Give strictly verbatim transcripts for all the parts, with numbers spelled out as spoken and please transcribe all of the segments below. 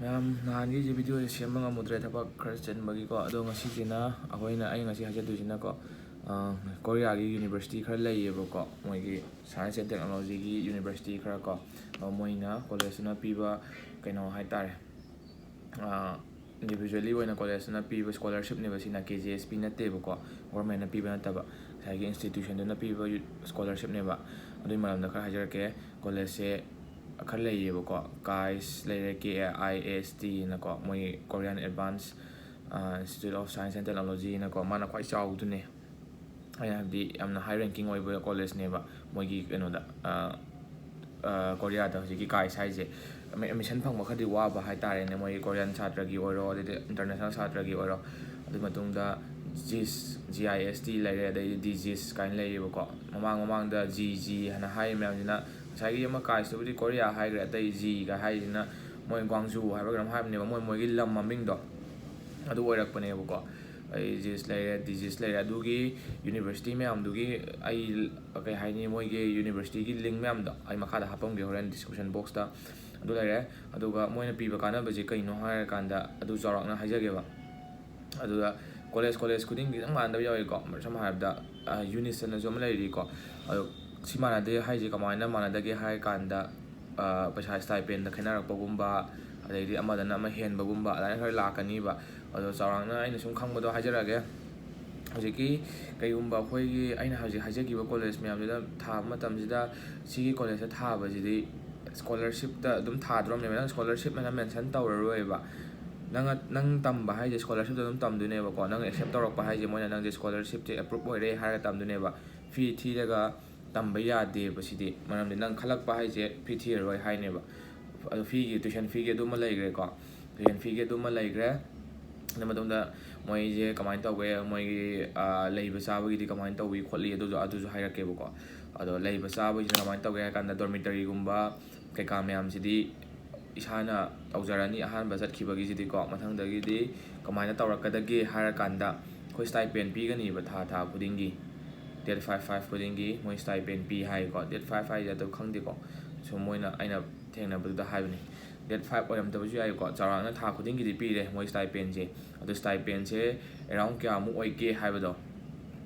ꯌꯥꯝ ꯅꯍꯥꯟꯒꯤ ꯚꯤꯗꯤꯑꯣꯁꯦ ꯁꯦꯝꯕ ꯉꯝꯃꯨꯗ꯭ꯔꯦ, ꯊꯕꯛ ꯈꯔ ꯆꯤꯟꯕꯒꯤꯀꯣ꯫ ꯑꯗꯣ ꯉꯁꯤꯁꯤꯅ ꯑꯩꯈꯣꯏꯅ, ꯑꯩ ꯉꯁꯤ ꯍꯥꯏꯖꯗꯣꯏꯁꯤꯅꯀꯣ, ꯑ, ꯀꯣꯔꯤꯌꯥꯒꯤ ꯌꯨꯅꯤꯚꯔꯁꯤꯇꯤ ꯈꯔ ꯂꯩꯌꯦꯕꯀꯣ, ꯃꯣꯏꯒꯤ ꯁꯥꯏꯟꯁ ꯑꯦꯟ ꯇꯦꯛꯅꯣꯂꯣꯖꯤꯒꯤ ꯌꯨꯅꯤꯚꯔꯁꯤꯇꯤ ꯈꯔ ꯀꯣ, ꯑ, ꯃꯣꯏꯅ ꯀꯣꯂꯦꯖꯇꯨꯅ ꯄꯤꯕ ꯀꯩꯅꯣ ꯍꯥꯏꯇꯥꯔꯦ, ꯑ, ꯏꯟꯗꯤꯕꯤꯖꯨꯋꯦꯜꯂꯤ ꯑꯣꯏꯅ ꯀꯣꯂꯦꯖꯇꯨꯅ ꯄꯤꯕ ꯁ꯭ꯀꯣꯂꯔꯁꯤꯞꯅꯦꯕ ꯁꯤꯅ, ꯀꯦ ꯖꯤ ꯑꯦꯁ ꯄꯤ ꯅꯠꯇꯦꯕꯀꯣ, ꯒꯣꯔꯃꯦꯟꯅ ꯄꯤꯕ ꯅꯠꯇꯕ, ꯉꯁꯥꯏꯒꯤ ꯏꯟꯁꯇꯤꯇ꯭ꯌꯨꯁꯟꯗꯨꯅ ꯄꯤꯕ ꯌꯨ-, ꯁ꯭ꯀꯣꯂꯔꯁꯤꯞꯅꯦꯕ꯫ ꯑꯗꯨꯒꯤ ꯃꯔꯝꯗ ꯈꯔ ꯍꯥꯏꯖꯔꯛꯀꯦ꯫ ꯀꯣꯂꯦꯖꯁꯦ ꯈꯔ ꯂꯩꯌꯦꯕꯀꯣ, ꯀꯥꯏꯁ ꯂꯩꯔꯦ, ꯀꯦ ꯑꯦ ꯑꯥꯏ ꯑꯦꯁ ꯇꯤꯅꯀꯣ, ꯃꯣꯏ ꯀꯣꯔꯤꯌꯥꯟ ꯑꯦꯗꯚꯥꯟꯁ, ꯑ, ꯏꯟꯁꯇꯤꯇ꯭ꯌꯨꯠ ꯑꯣꯐ ꯁꯥꯏꯟꯁ ꯑꯦꯟ ꯇꯦꯛꯅꯣꯂꯣꯖꯤꯅꯀꯣ, ꯃꯥꯅ ꯈ꯭ꯋꯥꯏ ꯆꯥꯎꯕꯗꯨꯅꯦ꯫ ꯑꯩꯅ ꯍꯥꯏꯕꯗꯤ ꯌꯥꯝꯅ ꯍꯥꯏ ꯔꯦꯡꯀꯤꯡ ꯑꯣꯏꯕ ꯀꯣꯂꯦꯖꯅꯦꯕ ꯃꯣꯏꯒꯤ ꯀꯩꯅꯣꯗ, ꯑ, ꯑ, ꯀꯣꯔꯤꯌꯥꯗ ꯍꯧꯖꯤꯛꯀꯤ ꯀꯥꯏꯁ ꯍꯥꯏꯁꯦ꯫ ꯑꯦꯃꯤ-, ꯑꯦꯃꯤꯁꯟ ꯐꯪꯕ ꯈꯔꯗꯤ ꯋꯥꯕ ꯍꯥꯏꯇꯥꯔꯦꯅꯦ, ꯃꯣꯏꯒꯤ ꯀꯣꯔꯤꯌꯥꯟ ꯁꯥꯇ꯭ꯔꯒꯤ ꯑꯣꯏꯔꯣ, ꯑꯗꯩꯗꯤ ꯏꯟꯇꯔꯅꯦꯁꯅꯦꯜ ꯁꯥꯇ꯭ꯔꯒꯤ ꯑꯣꯏꯔꯣ꯫ ꯑꯗꯨ ꯃꯇꯨꯡꯗ ꯖꯤꯁ, ꯖꯤ ꯑꯥꯏ ꯑꯦꯁ ꯇꯤ ꯂꯩꯔꯦ, ꯑꯗꯩꯗꯤ ꯗꯤꯖꯤꯁ ꯀꯥꯏꯅ ꯂꯩꯌꯦꯕꯀꯣ꯫ ꯃꯃꯥꯡ ꯃꯃꯥꯡꯗ ꯖꯤ ꯖꯤ ꯍꯥꯏꯅ ꯍꯥꯏꯔꯤ ꯃꯌꯥꯝꯁꯤꯅ, ꯉꯁꯥꯏꯒꯤ ꯑꯃ ꯀꯥꯏꯁꯇꯨꯕꯨꯗꯤ ꯀꯣꯔꯤꯌꯥ ꯍꯥꯏꯈ꯭ꯔꯦ, ꯑꯇꯩ ꯖꯤꯒ ꯍꯥꯏꯔꯤꯁꯤꯅ ꯃꯣꯏ ꯒ꯭ꯋꯥꯡꯖꯨ ꯍꯥꯏꯕ꯭ꯔꯥ ꯀꯩꯅꯣꯝ ꯍꯥꯏꯕꯅꯦꯕ, ꯃꯣꯏ, ꯃꯣꯏꯒꯤ ꯂꯝ ꯃꯃꯤꯡꯗꯣ ꯑꯗꯨ ꯑꯣꯏꯔꯛꯄꯅꯦꯕꯀꯣ꯫ ꯑꯩ ꯖꯤꯁ ꯂꯩꯔꯦ, ꯗꯤꯖꯤꯁ ꯂꯩꯔꯦ, ꯑꯗꯨꯒꯤ ꯌꯨꯅꯤꯚꯔꯁꯤꯇꯤ ꯃꯌꯥꯝꯗꯨꯒꯤ ꯑꯩ, ꯀꯩ ꯍꯥꯏꯅꯤ, ꯃꯣꯏꯒꯤ ꯌꯨꯅꯤꯚꯔꯁꯤꯇꯤꯒꯤ ꯂꯤꯡ ꯃꯌꯥꯝꯗꯣ ꯑꯩ ꯃꯈꯥꯗ ꯍꯥꯞꯄꯝꯒꯦ ꯍꯣꯔꯦꯟ ꯗꯤꯁꯀ꯭ꯔꯤꯞꯁꯟ ꯕꯣꯛꯁꯇ꯫ ꯑꯗꯨ ꯂꯩꯔꯦ꯫ ꯑꯗꯨꯒ ꯃꯣꯏꯅ ꯄꯤꯕ ꯀꯥꯟꯅꯕꯁꯦ ꯀꯩꯅꯣ ꯍꯥꯏꯔꯀꯥꯟꯗ ꯑꯗꯨ ꯆꯥꯎꯔꯥꯛꯅ ꯍꯥꯏꯖꯒꯦꯕ꯫ ꯑꯗꯨꯗ ꯀꯣꯂꯦꯖ, ꯀꯣꯂꯦꯖ ꯈꯨꯗꯤꯡꯒꯤ ꯈꯤꯇꯪ ꯃꯥꯟꯅꯗꯕ ꯌꯥꯎꯏꯀꯣ꯫ ꯁꯝꯅ ꯍꯥꯏꯔꯕꯗ, ꯑ, ꯌꯨꯅꯤꯁꯟ ꯑꯅꯁꯨ ꯑꯃ ꯂꯩꯔꯤꯀꯣ꯫ ꯑꯗꯣ ꯁꯤ ꯃꯥꯟꯅꯗꯦ ꯍꯥꯏꯁꯦ ꯀꯃꯥꯏꯅ ꯃꯥꯟꯅꯗꯒꯦ ꯍꯥꯏꯔ ꯀꯥꯟꯗ, ꯑ, ꯄꯩꯁꯥ ꯁ꯭ꯇꯥꯏꯄꯦꯟꯗ ꯈꯦꯠꯅꯔꯛꯄꯒꯨꯝꯕ, ꯑꯗꯩꯗꯤ ꯑꯃꯗꯅ ꯑꯃ ꯍꯦꯟꯕꯒꯨꯝꯕ, ꯑꯗꯨꯃꯥꯏꯅ ꯈꯔ ꯂꯥꯛꯀꯅꯤꯕ꯫ ꯑꯗꯣ ꯆꯥꯎꯔꯥꯛꯅ ꯑꯩꯅ ꯁꯨꯝ ꯈꯪꯕꯗꯣ ꯍꯥꯏꯖꯔꯛꯑꯒꯦ꯫ ꯍꯧꯖꯤꯛꯀꯤ ꯀꯩꯒꯨꯝꯕ ꯑꯩꯈꯣꯏꯒꯤ, ꯑꯩꯅ ꯍꯧꯖꯤꯛ ꯍꯥꯏꯖꯈꯤꯕ ꯀꯣꯂꯦꯖ ꯃꯌꯥꯝꯁꯤꯗ ꯊꯥꯕ ꯃꯇꯝꯁꯤꯗ, ꯁꯤꯒꯤ ꯀꯣꯂꯦꯖꯇ ꯊꯥꯕꯁꯤꯗꯤ ꯁ꯭ꯀꯣꯂꯔꯁꯤꯞꯇ ꯑꯗꯨꯝ ꯊꯥꯗ꯭ꯔꯣꯝꯅꯦꯕ꯫ ꯅꯪ ꯁ꯭ꯀꯣꯂꯔꯁꯤꯞ ꯍꯥꯏꯅ ꯃꯦꯟꯁꯟ ꯇꯧꯔꯔꯣꯏꯕ꯫ ꯅꯪ, ꯅꯪ ꯇꯝꯕ ꯍꯥꯏꯁꯦ ꯁ꯭ꯀꯣꯂꯔꯁꯤꯞꯇ ꯑꯗꯨꯝ ꯇꯝꯗꯣꯏꯅꯦꯕꯀꯣ꯫ ꯅꯪ ꯑꯦꯛꯁꯦꯞ ꯇꯧꯔꯛꯄ ꯍꯥꯏꯁꯦ, ꯃꯣꯏꯅ ꯅꯪꯁꯦ ꯁ꯭ꯀꯣꯂꯔꯁꯤꯞꯁꯦ ꯑꯦꯄ꯭ꯔꯨꯞ ꯑꯣꯏꯔꯦ ꯍꯥꯏꯔꯒ ꯇꯝꯗꯣꯏꯅꯦꯕ꯫ ꯐꯤ ꯊꯤꯔꯒ ꯇꯝꯕ ꯌꯥꯗꯦꯕ ꯁꯤꯗꯤ, ꯃꯔꯝꯗꯤ ꯅꯪ ꯈꯜꯂꯛꯄ ꯍꯥꯏꯁꯦ ꯐꯤ ꯊꯤꯔꯔꯣꯏ ꯍꯥꯏꯅꯦꯕ꯫ ꯑꯗꯣ ꯐꯤꯒꯤ, ꯇ꯭ꯌꯨꯁꯟ ꯐꯤꯒꯤ ꯑꯗꯨꯃ ꯂꯩꯈ꯭ꯔꯦꯀꯣ, ꯇ꯭ꯌꯨꯁꯟ ꯐꯤꯒꯤ ꯑꯗꯨꯃ ꯂꯩꯈ꯭ꯔꯦ꯫ ꯑꯗꯨ ꯃꯇꯨꯡꯗ ꯃꯣꯏꯁꯦ ꯀꯃꯥꯏꯅ ꯇꯧꯒꯦ, ꯃꯣꯏꯒꯤ, ꯑ, ꯂꯩꯕ ꯆꯥꯕꯒꯤꯗꯤ ꯀꯃꯥꯏꯅ ꯇꯧꯏ ꯈꯣꯠꯂꯤ, ꯑꯗꯨꯁꯨ, ꯑꯗꯨꯁꯨ ꯍꯥꯏꯔꯛꯀꯦꯕꯀꯣ꯫ ꯑꯗꯣ ꯂꯩꯕ ꯆꯥꯕꯒꯤꯁꯤꯅ ꯀꯃꯥꯏꯅ ꯇꯧꯒꯦ ꯍꯥꯏ ꯀꯥꯟꯗ, ꯗꯣꯔꯃꯤꯇꯔꯤꯒꯨꯝꯕ ꯀꯩꯀꯥ ꯃꯌꯥꯝꯁꯤꯗꯤ ꯏꯁꯥꯅ ꯇꯧꯖꯔꯅꯤ ꯑꯍꯥꯟꯕ ꯆꯠꯈꯤꯕꯒꯤꯁꯤꯗꯤꯀꯣ꯫ ꯃꯊꯪꯗꯒꯤꯗꯤ ꯀꯃꯥꯏꯅ ꯇꯧꯔꯛꯀꯗꯒꯦ ꯍꯥꯏꯔꯀꯥꯟꯗ, ꯑꯩꯈꯣꯏ ꯁ꯭ꯇꯥꯏꯄꯦꯟ ꯄꯤꯒꯅꯤꯕ ꯊꯥ ꯊꯥ ꯈꯨꯗꯤꯡꯒꯤ, ꯗꯦꯠ ꯐꯥꯏꯚ ꯐꯥꯏꯚ ꯈꯨꯗꯤꯡꯒꯤ ꯃꯣꯏ ꯁ꯭ꯇꯥꯏꯄꯦꯟ ꯄꯤ ꯍꯥꯏꯀꯣ꯫ ꯗꯦꯠ ꯐꯥꯏꯚ ꯍꯥꯏꯁꯦ ꯑꯗꯨ ꯈꯪꯗꯦꯀꯣ, ꯁꯨꯝ ꯃꯣꯏꯅ, ꯑꯩꯅ ꯊꯦꯡꯅꯕꯗꯨꯗ ꯍꯥꯏꯕꯅꯤ꯫ Date five ꯑꯣꯏꯔꯝꯗꯕꯁꯨ ꯌꯥꯏꯀꯣ꯫ ꯆꯥꯎꯔꯥꯛꯅ ꯊꯥ ꯈꯨꯗꯤꯡꯒꯤꯗꯤ ꯄꯤꯔꯦ ꯃꯣꯏ stipendꯁꯦ꯫ ꯑꯗꯣ stipendꯁꯦ around ꯀꯌꯥꯃꯨꯛ ꯑꯣꯏꯒꯦ ꯍꯥꯏꯕꯗꯣ,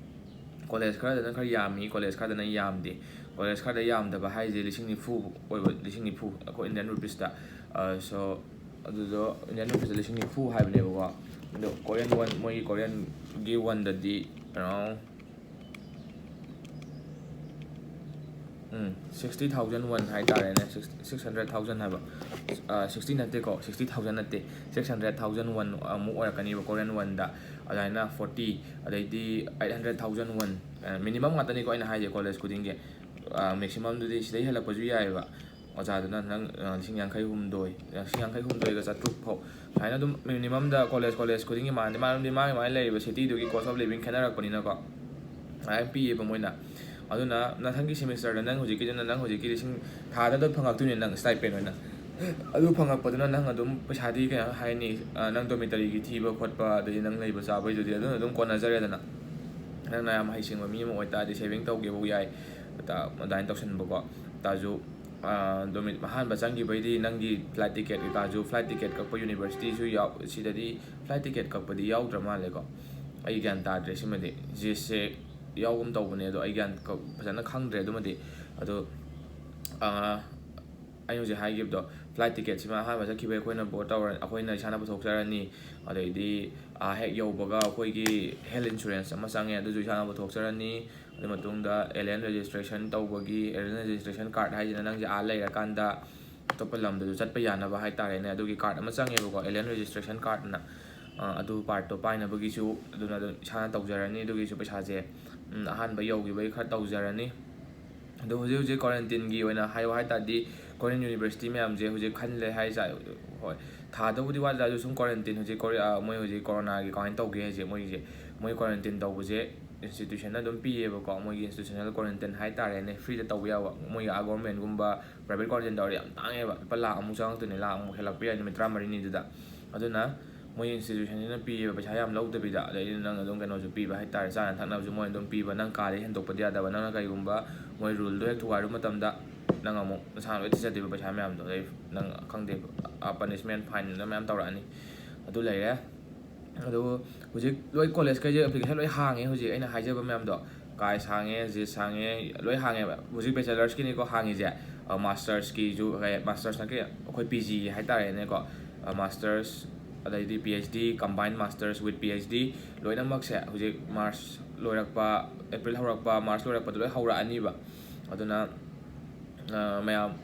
college ꯈꯔꯗꯅ ꯈꯔ ꯌꯥꯝꯃꯤ, college ꯈꯔꯗꯅ ꯌꯥꯝꯗꯦ꯫ College ꯈꯔꯗ ꯌꯥꯝꯗꯕ ꯍꯥꯏꯁꯦ ꯂꯤꯁꯤꯡ ꯅꯤꯐꯨ ꯑꯣꯏꯕ, ꯂꯤꯁꯤꯡ ꯅꯤꯐꯨ ꯑꯩꯈꯣꯏ Indian rupeesꯇ꯫ ꯑ, so ꯑꯗꯨꯗꯣ Indian rupeesꯇ ꯂꯤꯁꯤꯡ ꯅꯤꯐꯨ ꯍꯥꯏꯕꯅꯦꯕꯀꯣ꯫ ꯑꯗꯣ Korean won, ꯃꯣꯏꯒꯤ Koreanꯒꯤ wonꯗꯗꯤ around ꯎꯝ, sixty thousand won ꯍꯥꯏꯇꯥꯔꯦꯅꯦ, six hundred thousand ꯍꯥꯏꯕ꯫ Sixty ꯅꯠꯇꯦꯀꯣ, sixty thousand ꯅꯠꯇꯦ, six hundred thousand won ꯑꯃꯨꯛ ꯑꯣꯏꯔꯛꯀꯅꯤꯕ Korean wonꯗ꯫ ꯑꯗꯨꯃꯥꯏꯅ forty, ꯑꯗꯩꯗꯤ eight hundred thousand won, minimum ꯉꯥꯛꯇꯅꯤꯀꯣ ꯑꯩꯅ ꯍꯥꯏꯁꯦ college ꯈꯨꯗꯤꯡꯒꯤ꯫ Maximumꯗꯨꯗꯤ ꯁꯤꯗꯩ ꯍꯦꯜꯂꯛꯄꯁꯨ ꯌꯥꯏꯑꯕ꯫ ꯑꯣꯖꯥꯗꯨꯅ ꯅꯪ, ꯑ, ꯂꯤꯁꯤꯡ ꯌꯥꯡꯈꯩ ꯍꯨꯝꯗꯣꯏ, ꯂꯤꯁꯤꯡ ꯌꯥꯡꯈꯩ ꯍꯨꯝꯗꯣꯏꯒ ꯆꯥꯇ꯭ꯔꯨꯛ ꯐꯥꯎ꯫ ꯁꯨꯃꯥꯏꯅ ꯑꯗꯨꯝ minimumꯗ college, college ꯈꯨꯗꯤꯡꯒꯤ ꯃꯥꯟꯗꯤ ꯃꯥꯟꯗꯤ ꯃꯥꯒꯤ ꯃꯥꯒꯤ ꯂꯩꯔꯤꯕ cityꯗꯨꯒꯤ cost of living ꯈꯦꯠꯅꯔꯛꯄꯅꯤꯅꯀꯣ꯫ ꯑꯗꯨꯃꯥꯏꯅ ꯄꯤꯌꯦꯕ ꯃꯣꯏꯅ꯫ ꯑꯗꯨꯅ ꯃꯊꯪꯒꯤ semesterꯗ ꯅꯪ ꯍꯧꯖꯤꯛꯀꯤꯗꯨꯅ ꯅꯪ ꯍꯧꯖꯤꯛꯀꯤ ꯂꯤꯁꯤꯡ, ꯊꯥꯗ ꯑꯗꯨꯝ ꯐꯪꯉꯛꯇꯣꯏꯅꯦ ꯅꯪ stipend ꯑꯣꯏꯅ꯫ ꯑꯗꯨ ꯐꯪꯉꯛꯄꯗꯨꯅ ꯅꯪ ꯑꯗꯨꯝ ꯄꯩꯁꯥꯗꯤ ꯀꯩ ꯍꯥꯏꯅꯤ, ꯑ, ꯅꯪ dormitoryꯒꯤ ꯊꯤꯕ ꯈꯣꯠꯄ, ꯑꯗꯩꯗꯤ ꯅꯪ ꯂꯩꯕ ꯆꯥꯕꯩꯗꯨꯗꯤ ꯑꯗꯨꯅ ꯑꯗꯨꯝ ꯀꯣꯟꯅꯖꯔꯦꯗꯅ꯫ ꯅꯪꯅ ꯌꯥꯝ ꯍꯩꯁꯤꯡꯕ ꯃꯤ ꯑꯃ ꯑꯣꯏꯇꯥꯔꯗꯤ saving ꯇꯧꯒꯦꯕꯨ ꯌꯥꯏ꯫ ꯑꯗ-, ꯑꯗꯨꯃꯥꯏꯅ ꯇꯧꯁꯟꯕꯀꯣ꯫ ꯇꯥꯔꯁꯨ, ꯑ, dormi-, ꯑꯍꯥꯟꯕ ꯆꯪꯈꯤꯕꯩꯗꯤ ꯅꯪꯒꯤ flight ticket ꯀꯩꯀꯥꯁꯨ, flight ticket ꯀꯛꯄ universityꯁꯨ ꯌꯥꯎ-, ꯁꯤꯗꯗꯤ flight ticket ꯀꯛꯄꯗꯤ ꯌꯥꯎꯗ꯭ꯔ ꯃꯥꯜꯂꯦꯀꯣ꯫ ꯑꯩ ꯒ꯭ꯌꯥꯟ ꯇꯥꯗ꯭ꯔꯦ ꯁꯤꯃꯗꯤ꯫ GSꯁꯦ ꯌꯥꯎꯒꯨꯝ ꯇꯧꯕꯅꯦ, ꯑꯗꯣ ꯑꯩ ꯒ꯭ꯌꯥꯟ ꯀ-, ꯐꯖꯅ ꯈꯪꯗ꯭ꯔꯦ ꯑꯗꯨꯃꯗꯤ꯫ ꯑꯗꯣ, ꯑ, ꯑꯩꯅ ꯍꯧꯖꯤꯛ ꯍꯥꯏꯈꯤꯕꯗꯣ, flight ticketꯁꯤꯃ ꯑꯍꯥꯟꯕ ꯆꯠꯈꯤꯕꯩ ꯑꯩꯈꯣꯏꯅ book ꯇꯧꯔ-, ꯑꯩꯈꯣꯏꯅ ꯏꯁꯥꯅ ꯄꯨꯊꯣꯛꯆꯔꯅꯤ꯫ ꯑꯗꯩꯗꯤ, ꯑ, ꯍꯦꯛ ꯌꯧꯕꯒ ꯑꯩꯈꯣꯏꯒꯤ health insurance ꯑꯃ ꯆꯪꯉꯦ, ꯑꯗꯨꯁꯨ ꯏꯁꯥꯅ ꯄꯨꯊꯣꯛꯆꯔꯅꯤ꯫ ꯑꯗꯨ ꯃꯇꯨꯡꯗ alien registration ꯇꯧꯕꯒꯤ, alien registration card ꯍꯥꯏꯁꯤꯅ ꯅꯪꯁꯦ ꯑꯥ ꯂꯩꯔꯀꯥꯟꯗ ꯑꯇꯣꯞꯄ ꯂꯝꯗꯁꯨ ꯆꯠꯄ ꯌꯥꯅꯕ ꯍꯥꯏꯇꯥꯔꯦꯅꯦ, ꯑꯗꯨꯒꯤ card ꯑꯃ ꯆꯪꯉꯦꯕꯀꯣ, alien registration cardꯅ꯫ ꯑ, ꯑꯗꯨ partꯇꯣ ꯄꯥꯏꯅꯕꯒꯤꯁꯨ ꯑꯗꯨꯅ ꯑꯗꯨꯝ ꯏꯁꯥꯅ ꯇꯧꯖꯔꯅꯤ꯫ ꯑꯗꯨꯒꯤꯁꯨ ꯄꯩꯁꯥꯁꯦ, ꯎꯝ, ꯑꯍꯥꯟꯕ ꯌꯧꯈꯤꯕꯒꯤ ꯈꯔ ꯇꯧꯖꯔꯅꯤ꯫ ꯑꯗꯣ ꯍꯧꯖꯤꯛ ꯍꯧꯖꯤꯛ quarantineꯒꯤ ꯑꯣꯏꯅ ꯍꯥꯏꯌꯣ ꯍꯥꯏ ꯇꯥꯔꯗꯤ, Korean university ꯃꯌꯥꯝꯁꯦ ꯍꯧꯖꯤꯛ ꯈꯜꯂꯦ ꯍꯥꯏ ꯇꯥꯔꯦ꯫ ꯍꯣꯏ, ꯊꯥꯗꯕꯨꯗꯤ ꯋꯥꯠꯂꯁꯨ ꯁꯨꯝ quarantine ꯍꯧꯖꯤꯛ ꯀꯣꯔꯤꯌꯥ, ꯃꯣꯏ ꯍꯧꯖꯤꯛ ꯀꯣꯔꯣꯅꯥꯒꯤ ꯀꯃꯥꯏꯅ ꯇꯧꯒꯦ ꯍꯥꯏꯁꯦ, ꯃꯣꯏꯒꯤꯁꯦ, ꯃꯣꯏ quarantine ꯇꯧꯕꯁꯦ institutionꯅ ꯑꯗꯨꯝ ꯄꯤꯌꯦꯕꯀꯣ꯫ ꯃꯣꯏꯒꯤ institutional quarantine ꯍꯥꯏ ꯇꯥꯔꯦꯅꯦ, freeꯗ ꯇꯧꯕ ꯌꯥꯕ꯫ ꯃꯣꯏꯒꯤ ꯑꯥ governmentꯒꯨꯝꯕ private quarantine ꯇꯧꯔꯗꯤ ꯌꯥꯝ ꯇꯥꯡꯉꯦꯕ, ꯂꯨꯄꯥ ꯂꯥꯈ ꯑꯃꯨꯛ ꯆꯪꯉꯛꯇꯣꯏꯅꯦ, ꯂꯥꯈ ꯑꯃꯨꯛ ꯍꯦꯜꯂꯛꯄ ꯌꯥꯏ ꯅꯨꯃꯤꯠ ꯇꯔꯥꯃꯔꯤꯅꯤꯗꯨꯗ꯫ ꯑꯗꯨꯅ ꯃꯣꯏ institutionꯁꯤꯅ ꯄꯤꯌꯦꯕ ꯄꯩꯁꯥ ꯌꯥꯝ ꯂꯧꯗꯕꯤꯗ꯫ ꯑꯗꯩꯗꯤ ꯅꯪ ꯑꯗꯨꯝ ꯀꯩꯅꯣꯁꯨ ꯄꯤꯕ ꯍꯥꯏꯇꯥꯔꯦ, ꯆꯥꯅ ꯊꯛꯅꯕꯁꯨ ꯃꯣꯏꯅ ꯑꯗꯨꯝ ꯄꯤꯕ, ꯅꯪ ꯀꯥꯗꯒꯤ ꯍꯦꯟꯗꯣꯛꯄꯗꯤ ꯌꯥꯗꯕ꯫ ꯅꯪꯅ ꯀꯩꯒꯨꯝꯕ ꯃꯣꯏ ruleꯗꯣ ꯍꯦꯛ ꯊꯨꯒꯥꯏꯔꯨꯕ ꯃꯇꯝꯗ, ꯅꯪ ꯑꯃꯨꯛ ꯅꯁꯥꯅ ꯂꯣꯏ ꯊꯤꯖꯗꯣꯏꯕ ꯄꯩꯁꯥ ꯃꯌꯥꯝꯗꯣ, ꯑꯗꯩ ꯅꯪ ꯈꯪꯗꯦ, ꯄꯅꯤꯁꯃꯦꯟ ꯐꯥꯏꯟ ꯃꯌꯥꯝ ꯇꯧꯔꯛꯑꯅꯤ꯫ ꯑꯗꯨ ꯂꯩꯔꯦ꯫ ꯑꯗꯨ ꯍꯧꯖꯤꯛ ꯂꯣꯏ ꯀꯣꯂꯦꯖꯈꯩꯁꯦ ꯑꯦꯄ꯭ꯂꯤꯀꯦꯁꯟ ꯂꯣꯏ ꯍꯥꯡꯉꯦ ꯍꯧꯖꯤꯛ ꯑꯩꯅ ꯍꯥꯏꯖꯕ ꯃꯌꯥꯝꯗꯣ꯫ ꯀꯥꯏꯁ ꯍꯥꯡꯉꯦ, ꯖꯤꯁ ꯍꯥꯡꯉꯦ, ꯂꯣꯏ ꯍꯥꯡꯉꯦꯕ꯫ ꯍꯧꯖꯤꯛ ꯕꯦꯆꯦꯂꯔꯁꯀꯤꯅꯤꯀꯣ ꯍꯥꯡꯉꯤꯁꯦ꯫ ꯃꯥꯁꯇꯔꯁꯀꯤꯁꯨ, ꯃꯥꯁꯇꯔꯁ ꯅꯠꯇꯦ, ꯑꯩꯈꯣꯏ ꯄꯤ ꯖꯤ ꯍꯥꯏꯇꯥꯔꯦꯅꯦꯀꯣ꯫ ꯃꯥꯁꯇꯔꯁ, ꯑꯗꯩꯗꯤ P H D, combine masters with P H D, ꯂꯣꯏꯅꯃꯛꯁꯦ ꯍꯧꯖꯤꯛ ꯃꯥꯔꯆ ꯂꯣꯏꯔꯛꯄ, ꯑꯦꯄ꯭ꯔꯤꯜ ꯍꯧꯔꯛꯄ, ꯃꯥꯔꯆ ꯂꯣꯏꯔꯛꯄꯗ ꯂꯣꯏ ꯍꯧꯔꯛꯑꯅꯤꯕ꯫ ꯑꯗꯨꯅ ꯃꯌꯥꯝ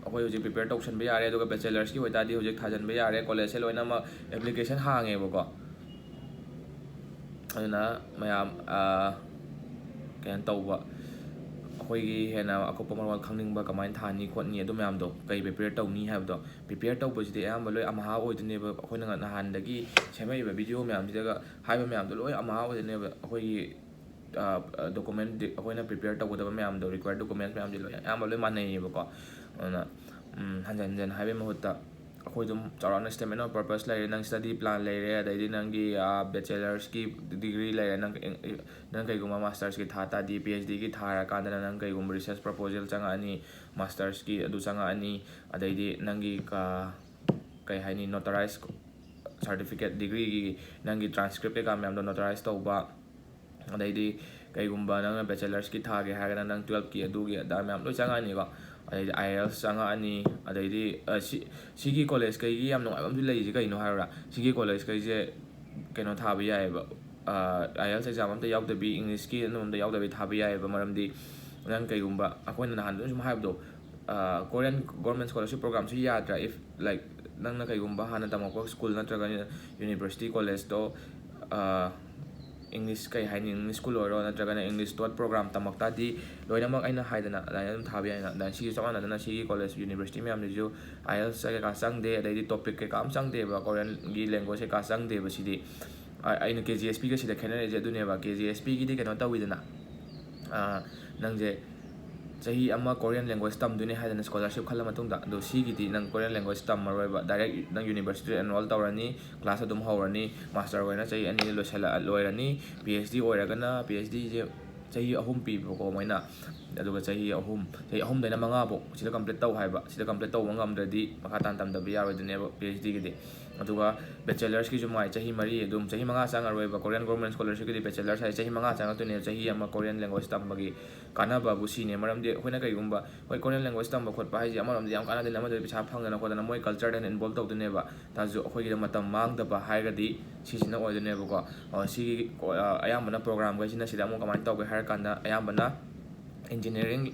ꯑꯩꯈꯣꯏ ꯍꯧꯖꯤꯛ ꯄ꯭ꯔꯤꯄꯦꯌꯔ ꯇꯧꯁꯟꯕ ꯌꯥꯔꯦ꯫ ꯑꯗꯨꯒ ꯕꯦꯆꯦꯂꯔꯁꯀꯤ ꯑꯣꯏꯇꯥꯔꯗꯤ ꯍꯧꯖꯤꯛ ꯊꯥꯖꯟꯕ ꯌꯥꯔꯦ, ꯀꯣꯂꯦꯖꯁꯦ ꯂꯣꯏꯅꯃꯛ ꯑꯦꯄ꯭ꯂꯤꯀꯦꯁꯟ ꯍꯥꯡꯉꯦꯕꯀꯣ꯫ ꯑꯗꯨꯅ ꯃꯌꯥꯝ ꯀꯩꯅꯣ ꯇꯧꯕ, ꯑꯩꯈꯣꯏꯒꯤ ꯍꯦꯟꯅ ꯑꯀꯨꯞꯄ ꯃꯔꯣꯜ ꯈꯪꯅꯤꯡꯕ, ꯀꯃꯥꯏꯅ ꯊꯥꯅꯤ ꯈꯣꯠꯅꯤ ꯑꯗꯨ ꯃꯌꯥꯝꯗꯣ, ꯀꯩ ꯄ꯭ꯔꯤꯄꯦꯌꯔ ꯇꯧꯅꯤ ꯍꯥꯏꯕꯗꯣ, ꯄ꯭ꯔꯤꯄꯦꯌꯔ ꯇꯧꯕꯁꯤꯗꯤ ꯑꯌꯥꯝꯕ ꯂꯣꯏ ꯑꯝꯍꯥ ꯑꯣꯏꯗꯣꯏꯅꯦꯕ꯫ ꯑꯩꯈꯣꯏꯅ ꯅꯍꯥꯟꯗꯒꯤ ꯁꯦꯝꯃꯛꯏꯕ ꯚꯤꯗꯤꯑꯣ ꯃꯌꯥꯝꯁꯤꯗꯒ ꯍꯥꯏꯕ ꯃꯌꯥꯝꯗꯣ ꯂꯣꯏ ꯑꯝꯍꯥ ꯑꯣꯏꯗꯣꯏꯅꯦꯕ꯫ ꯑꯩꯈꯣꯏꯒꯤ ꯗꯣꯀꯨꯃꯦꯟ, ꯑꯩꯈꯣꯏꯅ ꯄ꯭ꯔꯤꯄꯦꯌꯔ ꯇꯧꯒꯗꯕ ꯃꯌꯥꯝꯗꯣ, ꯔꯤꯀ꯭ꯋꯥꯌꯔ ꯗꯣꯀꯨꯃꯦꯟ ꯃꯌꯥꯝꯁꯦ ꯂꯣꯏ ꯑꯌꯥꯝꯕ ꯂꯣꯏ ꯃꯥꯟꯅꯩꯌꯦꯕꯀꯣ꯫ ꯑꯗꯨꯅ ꯍꯟꯖꯟ ꯍꯟꯖꯟ ꯍꯥꯏꯕꯩ ꯃꯍꯨꯠꯇ ꯑꯩꯈꯣꯏ ꯑꯗꯨꯝ ꯆꯥꯎꯔꯥꯛꯅ statement of purpose ꯂꯩꯔꯦ, ꯅꯪ ꯁ꯭ꯇꯗꯤ ꯄ꯭ꯂꯥꯟ ꯂꯩꯔꯦ, ꯑꯗꯩꯗꯤ ꯅꯪꯒꯤ ꯕꯦꯆꯦꯂꯔꯁꯀꯤ ꯗꯤꯒ꯭ꯔꯤ ꯂꯩꯔꯦ, ꯅꯪ ꯅꯪ ꯀꯩꯒꯨꯝꯕ ꯃꯥꯁꯇꯔꯁꯀꯤ ꯊꯥ ꯇꯥꯔꯗꯤ, ꯄꯤ ꯑꯩꯆ ꯗꯤꯒꯤ ꯊꯥꯔꯀꯥꯟꯗꯅ ꯅꯪ ꯀꯩꯒꯨꯝꯕ ꯔꯤꯁꯔꯁ ꯄ꯭ꯔꯣꯄꯣꯖꯦꯜ ꯆꯪꯉꯛꯑꯅꯤ, ꯃꯥꯁꯇꯔꯁꯀꯤ ꯑꯗꯨ ꯆꯪꯉꯛꯑꯅꯤ, ꯑꯗꯩꯗꯤ ꯅꯪꯒꯤ ꯀꯩ ꯍꯥꯏꯅꯤ, ꯅꯣꯇꯔꯥꯏꯁ ꯁꯥꯔꯇꯤꯐꯤꯀꯦꯠ, ꯗꯤꯒ꯭ꯔꯤꯒꯤ ꯅꯪꯒꯤ ꯇ꯭ꯔꯥꯟꯁꯀ꯭ꯔꯤꯞ ꯀꯩꯀꯥ ꯃꯌꯥꯝꯗꯣ ꯅꯣꯇꯔꯥꯏꯁ ꯇꯧꯕ, ꯑꯗꯩꯗꯤ ꯀꯩꯒꯨꯝꯕ ꯅꯪꯅ ꯕꯦꯆꯦꯂꯔꯁꯀꯤ ꯊꯥꯒꯦ ꯍꯥꯏꯔꯒꯅ ꯅꯪ ꯇꯨꯌꯦꯜꯞꯀꯤ ꯑꯗꯨꯒꯤ ꯑꯗꯥ ꯃꯌꯥꯝ ꯂꯣꯏ ꯆꯪꯉꯛꯑꯅꯤꯀꯣ꯫ ꯑꯗꯩꯗꯤ ꯑꯥꯏ ꯑꯦꯜꯁ ꯆꯪꯉꯛꯑꯅꯤ꯫ ꯑꯗꯩꯗꯤ ꯁꯤ ꯁꯤꯒꯤ ꯀꯣꯂꯦꯖ ꯀꯩꯒꯤ ꯌꯥꯝ ꯅꯨꯡꯉꯥꯏꯕ ꯑꯃꯁꯨ ꯂꯩꯔꯤꯁꯦ ꯀꯩꯅꯣ ꯍꯥꯏꯔꯨꯔꯥ, ꯁꯤꯒꯤ ꯀꯣꯂꯦꯖ ꯀꯩꯁꯦ ꯀꯩꯅꯣ ꯊꯥꯕ ꯌꯥꯏꯑꯕ, ꯑꯥꯏ ꯑꯦꯜꯁ ꯑꯦꯛꯖꯥꯝ ꯑꯝꯇ ꯌꯥꯎꯗꯕꯤ, ꯏꯪꯂꯤꯁꯀꯤ ꯑꯗꯨꯝ ꯑꯝꯇ ꯌꯥꯎꯗꯕꯤ ꯊꯥꯕ ꯌꯥꯏꯑꯕ꯫ ꯃꯔꯝꯗꯤ ꯅꯪ ꯀꯩꯒꯨꯝꯕ ꯑꯩꯈꯣꯏꯅ ꯅꯍꯥꯟ ꯑꯗꯨꯝ ꯁꯨꯝ ꯍꯥꯏꯕꯗꯣ, ꯀꯣꯔꯤꯌꯟ ꯒꯣꯔꯃꯦꯟ ꯁ꯭ꯀꯣꯂꯔꯁꯤꯞ ꯄ꯭ꯔꯣꯒ꯭ꯔꯥꯝꯁꯨ ꯌꯥꯗ꯭ꯔꯥ? If, like, ꯅꯪꯅ ꯀꯩꯒꯨꯝꯕ ꯍꯥꯟꯅ ꯇꯝꯃꯛꯄ ꯁ꯭ꯀꯨꯜ ꯅꯠꯇ꯭ꯔꯒ ꯌꯨꯅꯤꯚꯔꯁꯤꯇꯤ ꯀꯣꯂꯦꯖꯇꯣ ꯏꯪꯂꯤꯁ, ꯀꯩ ꯍꯥꯏꯅꯤ, ꯏꯪꯂꯤꯁ ꯁ꯭ꯀꯨꯜ ꯑꯣꯏꯔꯣ ꯅꯠꯇ꯭ꯔꯒꯅ ꯏꯪꯂꯤꯁ ꯇꯣꯠ ꯄ꯭ꯔꯣꯒ꯭ꯔꯥꯝ ꯇꯝꯃꯛ ꯇꯥꯔꯗꯤ, ꯂꯣꯏꯅꯃꯛ ꯑꯩꯅ ꯍꯥꯏꯗꯅ ꯑꯗꯨꯃꯥꯏꯅ ꯑꯗꯨꯝ ꯊꯥꯕ ꯌꯥꯏꯅ꯫ ꯑꯗꯨꯃꯥꯏꯅ ꯁꯤꯁꯨ ꯆꯞ ꯃꯥꯟꯅꯗꯅ ꯁꯤꯒꯤ ꯀꯣꯂꯦꯖ ꯌꯨꯅꯤꯚꯔꯁꯤꯇꯤ ꯃꯌꯥꯝꯁꯤꯁꯨ ꯑꯥꯏ ꯑꯦꯜꯁ ꯀꯩꯀꯥ ꯆꯪꯗꯦ, ꯑꯗꯩꯗꯤ ꯇꯣꯄꯤꯛ ꯀꯩꯀꯥ ꯑꯃ ꯆꯪꯗꯦꯕ, ꯀꯣꯔꯤꯌꯟꯒꯤ ꯂꯦꯡꯒ꯭ꯋꯦꯖ ꯀꯩꯀꯥ ꯆꯪꯗꯦꯕ꯫ ꯁꯤꯗꯤ ꯑꯩꯅ ꯀꯦ ꯖꯤ ꯑꯦꯁ ꯄꯤꯒ ꯁꯤꯗ ꯈꯦꯠꯅꯔꯤꯁꯦ ꯑꯗꯨꯅꯦꯕ꯫ ꯀꯦ ꯖꯤ ꯑꯦꯁ ꯄꯤꯒꯤꯗꯤ ꯀꯩꯅꯣ ꯇꯧꯋꯤꯗꯅ, ꯅꯪꯁꯦ ꯆꯍꯤ ꯑꯃ ꯀꯣꯔꯤꯌꯟ ꯂꯦꯡꯒ꯭ꯋꯦꯖ ꯇꯝꯗꯣꯏꯅꯦ ꯍꯥꯏꯗꯅ ꯁ꯭ꯀꯣꯂꯔꯁꯤꯞ ꯈꯜꯂ ꯃꯇꯨꯡꯗ, ꯑꯗꯣ ꯁꯤꯒꯤꯗꯤ ꯅꯪ ꯀꯣꯔꯤꯌꯟ ꯂꯦꯡꯒ꯭ꯋꯦꯖ ꯇꯝꯃꯔꯣꯏꯕ, ꯗꯥꯏꯔꯦꯛ ꯅꯪ ꯌꯨꯅꯤꯚꯔꯁꯤꯇꯤꯗ ꯑꯦꯟꯔꯣꯜ ꯇꯧꯔꯅꯤ, ꯀ꯭ꯂꯥꯁ ꯑꯗꯨꯝ ꯍꯧꯔꯅꯤ, ꯃꯥꯁꯇꯔ ꯑꯣꯏꯅ ꯆꯍꯤ ꯑꯅꯤꯗ ꯂꯣꯏꯁꯜꯂꯛ ꯂꯣꯏꯔꯅꯤ꯫ ꯄꯤ ꯑꯩꯆ ꯗꯤ ꯑꯣꯏꯔꯒꯅ, ꯄꯤ ꯑꯩꯆ ꯗꯤꯁꯦ ꯆꯍꯤ ꯑꯍꯨꯝ ꯄꯤꯕꯀꯣ ꯃꯣꯏꯅ꯫ ꯑꯗꯨꯒ ꯆꯍꯤ ꯑꯍꯨꯝ, ꯆꯍꯤ ꯑꯍꯨꯝꯗꯩꯅ ꯃꯉꯥꯐꯧ ꯁꯤꯗ complete ꯇꯧ ꯍꯥꯏꯕ꯫ ꯁꯤꯗ complete ꯇꯧꯕ ꯉꯝꯗ꯭ꯔꯗꯤ ꯃꯈꯥ ꯇꯥꯅ ꯇꯝꯗꯕ ꯌꯥꯔꯣꯏꯗꯣꯏꯅꯦꯕ PhD ꯒꯤꯗꯤ꯫ ꯑꯗꯨꯒ bachelors ꯀꯤꯁꯨ ꯃꯥꯏ ꯆꯍꯤ ꯃꯔꯤ, ꯑꯗꯨꯝ ꯆꯍꯤ ꯃꯉꯥ ꯆꯪꯉꯔꯣꯏꯕ꯫ Korean Government Scholarship ꯀꯤꯗꯤ bachelors ꯍꯥꯏꯁꯦ ꯆꯍꯤ ꯃꯉꯥ ꯆꯪꯉꯛꯇꯣꯏꯅꯦꯕ, ꯆꯍꯤ ꯑꯃ Korean language ꯇꯝꯕꯒꯤ꯫ ꯀꯥꯟꯅꯕꯕꯨ ꯁꯤꯅꯦ꯫ ꯃꯔꯝꯗꯤ ꯑꯩꯈꯣꯏꯅ ꯀꯩꯒꯨꯝꯕ, ꯍꯣꯏ, Korean language ꯇꯝꯕ ꯈꯣꯠꯄ ꯍꯥꯏꯁꯦ ꯑꯃꯔꯣꯝꯗ ꯌꯥꯝ ꯀꯥꯟꯅꯗꯣꯏꯅꯦ, ꯑꯃꯗꯨꯗꯤ ꯄꯩꯁꯥ ꯐꯪꯗꯅ ꯈꯣꯠꯇꯅ ꯃꯣꯏ culture ꯗ ꯍꯦꯟꯅ involve ꯇꯧꯗꯣꯏꯅꯦꯕ꯫ ꯇꯥꯔꯁꯨ ꯑꯩꯈꯣꯏꯒꯤꯗ ꯃꯇꯝ ꯃꯥꯡꯗꯕ ꯍꯥꯏꯔꯒꯗꯤ ꯁꯤꯁꯤꯅ ꯑꯣꯏꯗꯣꯏꯅꯦꯕꯀꯣ꯫ ꯑꯣ, ꯁꯤꯒꯤ ꯀꯣ-, ꯑ, ꯑꯌꯥꯝꯕꯅ program ꯈꯩꯁꯤꯅ ꯁꯤꯗ ꯑꯃꯨꯛ ꯀꯃꯥꯏꯅ ꯇꯧꯒꯦ ꯍꯥꯏꯔ ꯀꯥꯟꯗ, ꯑꯌꯥꯝꯕꯅ engineering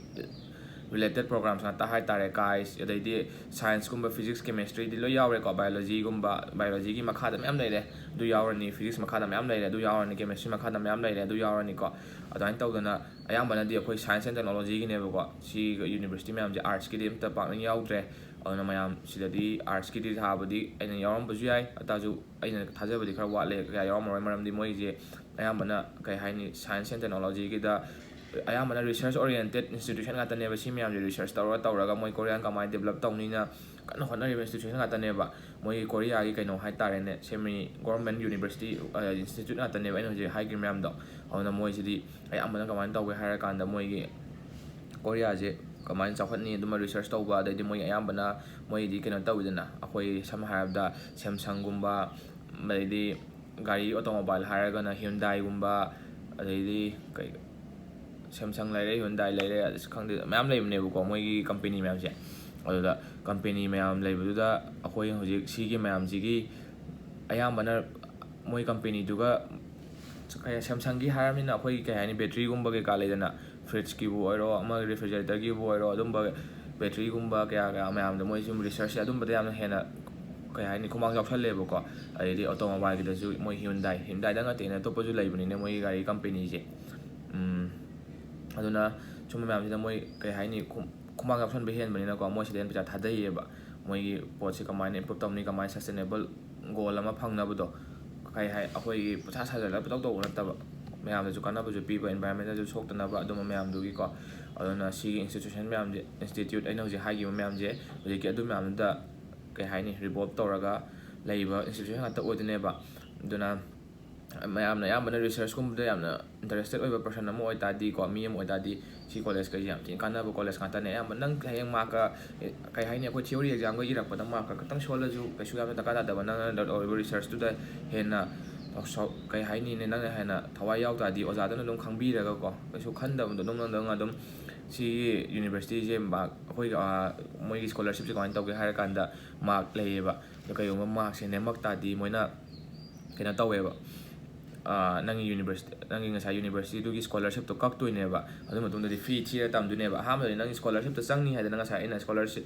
related programs ꯉꯥꯛꯇ ꯍꯥꯏꯇꯥꯔꯦ꯫ ꯀꯥꯏꯁ, ꯑꯗꯩꯗꯤ science ꯀꯨꯝꯕ, physics, chemistry ꯗꯤ ꯂꯣꯏ ꯌꯥꯎꯔꯦꯀꯣ꯫ Biology ꯒꯨꯝꯕ, biology ꯒꯤ ꯃꯈꯥꯗ ꯃꯌꯥꯝ ꯂꯩꯔꯦ, ꯑꯗꯨ ꯌꯥꯎꯔꯅꯤ꯫ Physics ꯃꯈꯥꯗ ꯃꯌꯥꯝ ꯂꯩꯔꯦ, ꯑꯗꯨ ꯌꯥꯎꯔꯅꯤ꯫ Chemistry ꯃꯈꯥꯗ ꯃꯌꯥꯝ ꯂꯩꯔꯦ, ꯑꯗꯨ ꯌꯥꯎꯔꯅꯤꯀꯣ꯫ ꯑꯗꯨꯃꯥꯏꯅ ꯇꯧꯗꯅ ꯑꯌꯥꯝꯕꯅꯗꯤ ꯑꯩꯈꯣꯏ science and technology ꯒꯤꯅꯦꯕꯀꯣ꯫ ꯁꯤ university ꯃꯌꯥꯝꯁꯦ arts ꯀꯤꯗꯤ ꯑꯝꯇ ꯄꯥꯛꯅ ꯌꯥꯎꯗ꯭ꯔꯦ꯫ ꯑꯗꯨꯅ ꯃꯌꯥꯝ ꯁꯤꯗꯗꯤ arts ꯀꯤꯗꯤ ꯊꯥꯕꯗꯤ ꯑꯩꯅ ꯌꯥꯎꯔꯝꯕꯁꯨ ꯌꯥꯏ, ꯑꯗꯨ ꯇꯥꯔꯁꯨ ꯑꯩꯅ ꯊꯥꯖꯕꯗꯤ ꯈꯔ ꯋꯥꯠꯂꯦ, ꯀꯌꯥ ꯌꯥꯎꯔꯝꯃꯔꯣꯏ꯫ ꯃꯔꯝꯗꯤ ꯃꯣꯏꯁꯦ ꯑꯌꯥꯝꯕꯅ, ꯀꯩ ꯍꯥꯏꯅꯤ, science and technology ꯒꯤꯗ ꯑꯌꯥꯝꯕꯅ research oriented institution ꯉꯥꯛꯇꯅꯦꯕ꯫ ꯁꯤ ꯃꯌꯥꯝꯁꯦ research ꯇꯧꯔ ꯇꯧꯔꯒ ꯃꯣꯏ Korea ꯀꯃꯥꯏꯅ develop ꯇꯧꯅꯤꯅ ꯀꯟꯅ ꯍꯣꯠꯅꯔꯤꯕ institution ꯉꯥꯛꯇꯅꯦꯕ꯫ ꯃꯣꯏꯒꯤ Korea ꯒꯤ ꯀꯩꯅꯣ ꯍꯥꯏꯇꯥꯔꯦꯅꯦ, semi government university, ꯑ, institute ꯉꯥꯛꯇꯅꯦꯕ ꯑꯩꯅ ꯍꯧꯖꯤꯛ ꯍꯥꯏꯈ꯭ꯔꯤ ꯃꯌꯥꯝꯗꯣ꯫ ꯑꯗꯨꯅ ꯃꯣꯏꯁꯤꯗꯤ ꯑꯌꯥꯝꯕꯅ ꯀꯃꯥꯏꯅ ꯇꯧꯒꯦ ꯍꯥꯏꯔ ꯀꯥꯟꯗ, ꯃꯣꯏꯒꯤ Korea ꯁꯦ ꯀꯃꯥꯏꯅ ꯆꯥꯎꯈꯠꯅꯤ ꯑꯗꯨꯃ research ꯇꯧꯕ, ꯑꯗꯩꯗꯤ ꯃꯣꯏ ꯑꯌꯥꯝꯕꯅ, ꯃꯣꯏꯗꯤ ꯀꯩꯅꯣ ꯇꯧꯋꯤꯗꯅ, ꯑꯩꯈꯣꯏ ꯁꯝꯅ ꯍꯥꯏꯔꯕꯗ Samsung ꯒꯨꯝꯕ, ꯑꯗꯩꯗꯤ ꯒꯥꯔꯤ automobile ꯍꯥꯏꯔꯒꯅ Hyundai ꯒꯨꯝꯕ, ꯑꯗꯩꯗꯤ ꯀꯩ, Samsung ꯂꯩꯔꯦ, Hyundai ꯂꯩꯔꯦ, ꯑꯁ ꯈꯪꯗꯦ, ꯃꯌꯥꯝ ꯂꯩꯕꯅꯦꯕꯀꯣ ꯃꯣꯏꯒꯤ company ꯃꯌꯥꯝꯁꯦ꯫ ꯑꯗꯨꯗ company ꯃꯌꯥꯝ ꯂꯩꯕꯗꯨꯗ ꯑꯩꯈꯣꯏ ꯍꯧꯖꯤꯛ ꯁꯤꯒꯤ ꯃꯌꯥꯝꯁꯤꯒꯤ ꯑꯌꯥꯝꯕꯅ ꯃꯣꯏ company ꯗꯨꯒ, ꯀꯩ, Samsung ꯒꯤ ꯍꯥꯏꯔꯕꯅꯤꯅ ꯑꯩꯈꯣꯏꯒꯤ, ꯀꯩ ꯍꯥꯏꯅꯤ, battery ꯒꯨꯝꯕ ꯀꯩꯀꯥ ꯂꯩꯗꯅ, fridge ꯀꯤꯕꯨ ꯑꯣꯏꯔꯣ, ꯑꯃ refrigerator ꯒꯤꯕꯨ ꯑꯣꯏꯔꯣ, ꯑꯗꯨꯝꯕ battery ꯒꯨꯝꯕ ꯀꯌꯥ ꯀꯌꯥ ꯃꯌꯥꯝꯗꯣ ꯃꯣꯏ ꯁꯨꯝ research ꯁꯦ ꯑꯗꯨꯝꯕꯗ ꯌꯥꯝꯅ ꯍꯦꯟꯅ, ꯀꯩ ꯍꯥꯏꯅꯤ, ꯈꯨꯃꯥꯡ ꯆꯥꯎꯁꯜꯂꯦꯕꯀꯣ꯫ ꯑꯗꯩꯗꯤ automobile ꯒꯤꯗꯁꯨ ꯃꯣꯏ Hyundai, Hyundai ꯗꯪ ꯅꯠꯇꯦꯅꯦ, ꯑꯇꯣꯞꯄꯁꯨ ꯂꯩꯕꯅꯤꯅꯦ ꯃꯣꯏꯒꯤ ꯒꯥꯔꯤ company ꯁꯦ꯫ ꯎꯝ, ꯑꯗꯨꯅ ꯁꯨꯝꯕ ꯃꯌꯥꯝꯁꯤꯗ ꯃꯣꯏ, ꯀꯩ ꯍꯥꯏꯅꯤ, ꯈꯨ-, ꯈꯨꯃꯥꯡ ꯆꯥꯎꯁꯟꯕ ꯍꯦꯟꯕꯅꯤꯅꯀꯣ, ꯃꯣꯏ ꯁꯤꯗ ꯍꯦꯟꯅ ꯄꯩꯁꯥ ꯊꯥꯗꯩꯌꯦꯕ꯫ ꯃꯣꯏꯒꯤ ꯄꯣꯠꯁꯦ ꯀꯃꯥꯏꯅ improve ꯇꯧꯅꯤ, ꯀꯃꯥꯏꯅ sustainable goal ꯑꯃ ꯐꯪꯅꯕꯗꯣ, ꯀꯩ ꯍꯥꯏ, ꯑꯩꯈꯣꯏꯒꯤ ꯄꯩꯁꯥ ꯁꯥꯖꯜꯂꯒ ꯄꯪꯇꯧ ꯇꯧꯕ ꯅꯠꯇꯕ, ꯃꯌꯥꯝꯗꯁꯨ ꯀꯥꯟꯅꯕꯁꯨ ꯄꯤꯕ, environment ꯇꯁꯨ ꯁꯣꯛꯇꯅꯕ, ꯑꯗꯨꯝꯕ ꯃꯌꯥꯝꯗꯨꯒꯤꯀꯣ꯫ ꯑꯗꯨꯅ ꯁꯤꯒꯤ institution ꯃꯌꯥꯝꯁꯦ, institute ꯑꯩꯅ ꯍꯧꯖꯤꯛ ꯍꯥꯏꯈꯤꯕ ꯃꯌꯥꯝꯁꯦ, ꯍꯧꯖꯤꯛꯀꯤ ꯑꯗꯨ ꯃꯌꯥꯝꯗꯨꯗ, ꯀꯩ ꯍꯥꯏꯅꯤ, revolve ꯇꯧꯔꯒ ꯂꯩꯕ institution ꯉꯥꯛꯇ ꯑꯣꯏꯗꯣꯏꯅꯦꯕ꯫ ꯑꯗꯨꯅ ꯃꯌꯥꯝꯅ ꯑꯌꯥꯝꯕꯅ ꯔꯤꯁꯔꯁꯀꯨꯝꯕꯗ ꯌꯥꯝꯅ ꯏꯟꯇꯔꯦꯁꯇꯦꯠ ꯑꯣꯏꯕ ꯄꯔꯁꯟ ꯑꯃ ꯑꯣꯏ ꯇꯥꯔꯗꯤꯀꯣ, ꯃꯤ ꯑꯃ ꯑꯣꯏ ꯇꯥꯔꯗꯤ, ꯁꯤ ꯀꯣꯂꯦꯖ ꯀꯩꯁꯦ ꯌꯥꯝ ꯊꯤꯅ ꯀꯥꯟꯅꯕ ꯀꯣꯂꯦꯖ ꯉꯥꯛꯇꯅꯦ꯫ ꯑꯌꯥꯝꯕ ꯅꯪ ꯍꯌꯦꯡ ꯃꯥꯔꯛꯀ, ꯑꯦ, ꯀꯩ ꯍꯥꯏꯅꯤ, ꯑꯩꯈꯣꯏ ꯊꯤꯑꯣꯔꯤ ꯑꯦꯛꯖꯥꯝꯒ ꯏꯔꯛꯄꯗ ꯃꯥꯔꯛꯀ ꯈꯛꯇꯪ ꯁꯣꯜꯂꯁꯨ ꯀꯩꯁꯨ ꯌꯥꯝꯅ ꯗꯔꯀꯥꯔ ꯇꯥꯗꯕ꯫ ꯅꯪꯅ ꯇꯧꯔꯤꯕ ꯔꯤꯁꯔꯁꯇꯨꯗ ꯍꯦꯟꯅ ꯁꯥꯎ-, ꯀꯩ ꯍꯥꯏꯅꯤꯅꯦ, ꯅꯪꯅ ꯍꯦꯟꯅ ꯊꯋꯥꯏ ꯌꯥꯎ ꯇꯥꯔꯗꯤ, ꯑꯣꯖꯥꯗꯨꯅ ꯑꯗꯨꯝ ꯈꯪꯕꯤꯔꯒꯀꯣ, ꯀꯩꯁꯨ ꯈꯟꯗꯕꯗꯣ ꯑꯗꯨꯝ, ꯅꯪ, ꯅꯪ ꯑꯗꯨꯝ ꯁꯤꯒꯤ ꯌꯨꯅꯤꯚꯔꯁꯤꯇꯤꯁꯦ ꯃꯥꯔꯛ, ꯑꯩꯈꯣꯏꯒꯤ, ꯑꯥ, ꯃꯣꯏꯒꯤ ꯁ꯭ꯀꯣꯂꯔꯁꯤꯞꯁꯦ ꯀꯃꯥꯏꯅ ꯇꯧꯒꯦ ꯍꯥꯏꯔ ꯀꯥꯟꯗ, ꯃꯥꯔꯛ ꯂꯩꯌꯦꯕ꯫ ꯑꯗꯣ ꯀꯩꯒꯨꯝꯕ ꯃꯥꯔꯛꯁꯦ ꯅꯦꯝꯃꯛ ꯇꯥꯔꯗꯤ ꯃꯣꯏꯅ ꯀꯩꯅꯣ ꯇꯧꯋꯦꯕ, ꯑꯥ, ꯅꯪꯒꯤ ꯌꯨꯅꯤꯚꯔꯁꯤꯇꯤ, ꯅꯪꯒꯤ ꯉꯁꯥꯏ ꯌꯨꯅꯤꯚꯔꯁꯤꯇꯤꯗꯨꯒꯤ ꯁ꯭ꯀꯣꯂꯔꯁꯤꯞꯇꯣ ꯀꯛꯇꯣꯏꯅꯦꯕ꯫ ꯑꯗꯨ ꯃꯇꯨꯡꯗꯗꯤ ꯐꯤ ꯊꯤꯔ ꯇꯝꯗꯣꯏꯅꯦꯕ꯫ ꯑꯍꯥꯟꯕꯗꯗꯤ ꯅꯪꯒꯤ ꯁ꯭ꯀꯣꯂꯔꯁꯤꯞꯇꯣ ꯆꯪꯅꯤ ꯍꯥꯏꯗꯅ, ꯉꯁꯥꯏ ꯑꯩꯅ ꯁ꯭ꯀꯣꯂꯔꯁꯤꯞ,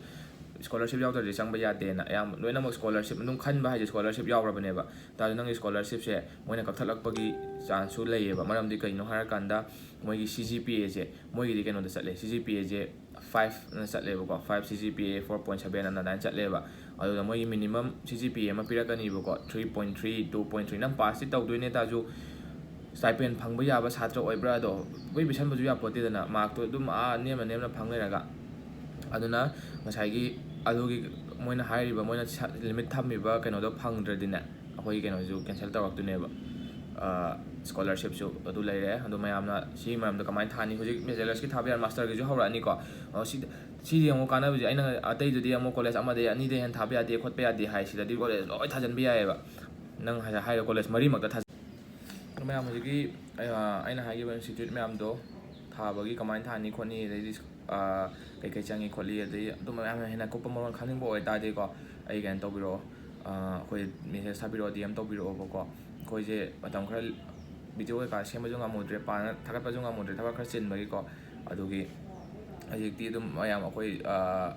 ꯁ꯭ꯀꯣꯂꯔꯁꯤꯞ ꯌꯥꯎꯗ꯭ꯔꯗꯤ ꯆꯪꯕ ꯌꯥꯗꯦꯅ ꯑꯌꯥꯝꯕ ꯂꯣꯏꯅꯃꯛ ꯁ꯭ꯀꯣꯂꯔꯁꯤꯞ ꯑꯗꯨꯝ ꯈꯟꯕ ꯍꯥꯏꯁꯦ ꯁ꯭ꯀꯣꯂꯔꯁꯤꯞ ꯌꯥꯎꯔꯕꯅꯦꯕ꯫ ꯇꯥꯔꯁꯨ ꯅꯪꯒꯤ ꯁ꯭ꯀꯣꯂꯔꯁꯤꯞꯁꯦ ꯃꯣꯏꯅ ꯀꯛꯊꯠꯂꯛꯄꯒꯤ ꯆꯥꯟꯁꯁꯨ ꯂꯩꯌꯦꯕ꯫ ꯃꯔꯝꯗꯤ ꯀꯩꯅꯣ ꯍꯥꯏꯔꯀꯥꯟꯗ, ꯃꯣꯏꯒꯤ ꯁꯤ ꯖꯤ ꯄꯤ ꯑꯦꯁꯦ, ꯃꯣꯏꯒꯤꯗꯤ ꯀꯩꯅꯣꯗ ꯆꯠꯂꯦ, ꯁꯤ ꯖꯤ ꯄꯤ ꯑꯦꯁꯦ ꯐꯥꯏꯚꯅ ꯆꯠꯂꯦꯕꯀꯣ, ꯐꯥꯏꯚ ꯁꯤ ꯖꯤ ꯄꯤ ꯑꯦ, ꯐꯣꯔ ꯄꯣꯏꯟ ꯁꯕꯦꯟ ꯑꯅ ꯑꯗꯨꯃꯥꯏꯅ ꯆꯠꯂꯦꯕ꯫ ꯑꯗꯨꯗ ꯃꯣꯏꯒꯤ minimum C G P A ꯑꯃ ꯄꯤꯔꯛꯀꯅꯤꯕꯀꯣ, three point three, two point three. ꯅꯪ ꯄꯥꯁꯇꯤ ꯇꯧꯗꯣꯏꯅꯦ ꯇꯥꯔꯁꯨ, ꯁ꯭ꯇꯥꯏꯄꯦꯟ ꯐꯪꯕ ꯌꯥꯕ ꯁꯥꯇ꯭ꯔ ꯑꯣꯏꯕ꯭ꯔꯥ? ꯑꯗꯣ ꯂꯣꯏ ꯄꯤꯁꯟꯕꯁꯨ ꯌꯥꯄꯣꯠꯇꯦꯗꯅ, ꯃꯥꯔꯛꯇꯣ ꯑꯗꯨꯝ ꯑꯥ ꯅꯦꯝꯅ ꯅꯦꯝꯅ ꯐꯪ ꯂꯩꯔꯒ꯫ ꯑꯗꯨꯅ ꯉꯁꯥꯏꯒꯤ ꯑꯗꯨꯒꯤ ꯃꯣꯏꯅ ꯍꯥꯏꯔꯤꯕ, ꯃꯣꯏꯅ ꯁ-, ꯂꯤꯃꯤꯠ ꯊꯝꯃꯤꯕ ꯀꯩꯅꯣꯗꯣ ꯐꯪꯗ꯭ꯔꯗꯤꯅꯦ, ꯑꯩꯈꯣꯏꯒꯤ ꯀꯩꯅꯣꯁꯨ ꯀꯦꯟꯁꯦꯜ ꯇꯧꯔꯛꯇꯣꯏꯅꯦꯕ꯫ ꯑ, ꯁ꯭ꯀꯣꯂꯔꯁꯤꯞꯁꯨ ꯑꯗꯨ ꯂꯩꯔꯦ꯫ ꯑꯗꯣ ꯃꯌꯥꯝꯅ ꯁꯤꯒꯤ ꯃꯔꯝꯗ ꯀꯃꯥꯏꯅ ꯊꯥꯅꯤ? ꯍꯧꯖꯤꯛ ꯕꯦꯆꯦꯂꯔꯁꯀꯤ ꯊꯥꯕ ꯌꯥꯔꯦ, ꯃꯥꯁꯇꯔꯒꯤꯁꯨ ꯍꯧꯔꯛꯑꯅꯤꯀꯣ꯫ ꯑ, ꯁꯤꯗ, ꯁꯤꯗꯤ ꯑꯃꯨꯛ ꯀꯥꯟꯅꯕꯁꯦ, ꯑꯩꯅ ꯑꯇꯩꯗꯨꯗꯤ ꯑꯃꯨꯛ ꯀꯣꯂꯦꯖ ꯑꯃꯗꯒꯤ ꯑꯅꯤꯗꯒꯤ ꯍꯦꯟꯅ ꯊꯥꯕ ꯌꯥꯗꯦ, ꯈꯣꯠꯄ ꯌꯥꯗꯦ ꯍꯥꯏ, ꯁꯤꯗꯗꯤ ꯀꯣꯂꯦꯖ ꯂꯣꯏ ꯊꯥꯖꯤꯟꯕ ꯌꯥꯏꯑꯕ꯫ ꯅꯪ ꯍꯥꯏ-, ꯍꯥꯏꯔꯤꯕ ꯀꯣꯂꯦꯖ ꯃꯔꯤꯃꯛꯇ ꯊꯥꯖꯤꯟ-, ꯑꯗꯣ ꯃꯌꯥꯝ ꯍꯧꯖꯤꯛꯀꯤ, ꯑ, ꯑꯩꯅ ꯍꯥꯏꯈꯤꯕ ꯏꯟꯁꯇꯤꯇ꯭ꯌꯨꯠ ꯃꯌꯥꯝꯗꯣ ꯊꯥꯕꯒꯤ ꯀꯃꯥꯏꯅ ꯊꯥꯅꯤ ꯈꯣꯠꯅꯤ, ꯑꯗꯩꯗꯤ, ꯑ, ꯀꯩꯀꯩ ꯆꯪꯉꯤ ꯈꯣꯠꯂꯤ, ꯑꯗꯩ ꯑꯗꯨꯝꯕ ꯃꯌꯥꯝ ꯍꯦꯟꯅ ꯑꯀꯨꯞꯄ ꯃꯔꯣꯜ ꯈꯪꯅꯤꯡꯕ ꯑꯣꯏꯇꯥꯔꯗꯤꯀꯣ, ꯑꯩ ꯀꯩꯅꯣ ꯇꯧꯕꯤꯔꯛꯑꯣ, ꯑ, ꯑꯩꯈꯣꯏ ꯃꯦꯁꯦꯖ ꯊꯥꯕꯤꯔꯛꯑꯣ, ꯗꯤ ꯑꯦꯝ ꯇꯧꯕꯤꯔꯛꯑꯣꯕꯀꯣ꯫ ꯑꯩꯈꯣꯏꯁꯦ ꯃꯇꯝ ꯈꯔ ꯚꯤꯗꯤꯑꯣ ꯀꯩꯀꯥ ꯁꯦꯝꯕꯁꯨ ꯉꯝꯃꯨꯗ꯭ꯔꯦ, ꯄꯥꯛꯅ ꯊꯥꯒꯠꯄꯁꯨ ꯉꯝꯃꯨꯗ꯭ꯔꯦ, ꯊꯕꯛ ꯈꯔ ꯆꯤꯟꯕꯒꯤꯀꯣ꯫ ꯑꯗꯨꯒꯤ ꯍꯧꯖꯤꯛꯇꯤ ꯑꯗꯨꯝ ꯃꯌꯥꯝ ꯑꯩꯈꯣꯏ, ꯑ,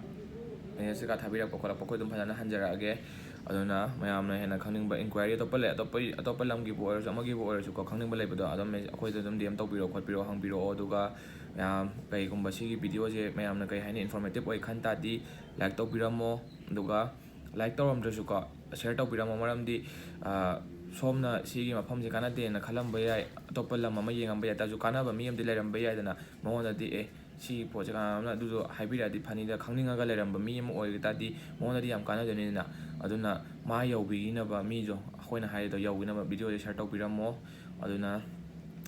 ꯃꯦꯁꯦꯖ ꯀꯩꯀꯥ ꯊꯥꯕꯤꯔꯛꯄ ꯈꯣꯠꯂꯛꯄ ꯑꯩꯈꯣꯏ ꯑꯗꯨꯝ ꯐꯖꯅ ꯍꯟꯖꯔꯛꯑꯒꯦ꯫ ꯑꯗꯨꯅ ꯃꯌꯥꯝꯅ ꯍꯦꯟꯅ ꯈꯪꯅꯤꯡꯕ ꯏꯟꯀ꯭ꯋꯥꯏꯔꯤ ꯑꯇꯣꯞꯄ ꯂꯩ, ꯑꯇꯣꯞꯄ, ꯑꯇꯣꯞꯄ ꯂꯝꯒꯤꯕꯨ ꯑꯣꯏꯔꯁꯨ ꯑꯃꯒꯤꯕꯨ ꯑꯣꯏꯔꯁꯨꯀꯣ, ꯈꯪꯅꯤꯡꯕ ꯂꯩꯕꯗꯣ ꯑꯗꯨꯝ ꯃꯦ-, ꯑꯩꯈꯣꯏꯗ ꯑꯗꯨꯝ ꯗꯤ ꯑꯦꯝ ꯇꯧꯕꯤꯔꯛꯑꯣ ꯈꯣꯠꯄꯤꯔꯛꯑꯣ, ꯍꯪꯕꯤꯔꯛꯑꯣ꯫ ꯑꯗꯨꯒ ꯃꯌꯥꯝ ꯀꯩꯒꯨꯝꯕ ꯁꯤꯒꯤ ꯚꯤꯗꯤꯑꯣꯁꯦ ꯃꯌꯥꯝꯅ ꯀꯩ ꯍꯥꯏꯅꯤ, ꯏꯟꯐꯣꯔꯃꯦꯇꯤꯞ ꯑꯣꯏ ꯈꯟ ꯇꯥꯔꯗꯤ ꯂꯥꯏꯛ ꯇꯧꯕꯤꯔꯝꯃꯣ꯫ ꯑꯗꯨꯒ ꯂꯥꯏꯛ ꯇꯧꯔꯝꯗ꯭ꯔꯁꯨꯀꯣ, ꯁꯤꯌꯔ ꯇꯧꯕꯤꯔꯝꯃꯣ꯫ ꯃꯔꯝꯗꯤ, ꯑ, ꯁꯣꯝꯅ ꯁꯤꯒꯤ ꯃꯐꯝꯁꯦ ꯀꯥꯟꯅꯗꯦꯅ ꯈꯜꯂꯝꯕ ꯌꯥꯏ, ꯑꯇꯣꯞꯄ ꯂꯝ ꯑꯃ ꯌꯦꯡꯉꯝꯕ ꯌꯥꯏ, ꯇꯥꯔꯁꯨ ꯀꯥꯟꯅꯕ ꯃꯤ ꯑꯃꯗꯤ ꯂꯩꯔꯝꯕ ꯌꯥꯏꯗꯅ꯫ ꯃꯉꯣꯟꯗꯗꯤ, ꯑꯦ, ꯁꯤ ꯄꯣꯠꯁꯦ ꯀꯅꯥꯅꯣꯝꯅ ꯑꯗꯨꯗꯣ ꯍꯥꯏꯕꯤꯔꯛꯑꯗꯤ ꯐꯅꯤꯗ, ꯈꯪꯅꯤꯡꯉꯒ ꯂꯩꯔꯝꯕ ꯃꯤ ꯑꯃ ꯑꯣꯏꯕ ꯇꯥꯔꯗꯤ ꯃꯉꯣꯟꯗꯗꯤ ꯌꯥꯝ ꯀꯥꯟꯅꯗꯣꯏꯅꯤꯗꯅ꯫ ꯑꯗꯨꯅ ꯃꯥ ꯌꯧꯕꯤꯅꯕ, ꯃꯤꯗꯣ ꯑꯩꯈꯣꯏꯅ ꯍꯥꯏꯔꯤꯗꯣ ꯌꯧꯕꯤꯅꯕ ꯚꯤꯗꯤꯑꯣꯁꯦ ꯁꯤꯌꯔ ꯇꯧꯕꯤꯔꯝꯃꯣ꯫ ꯑꯗꯨꯅ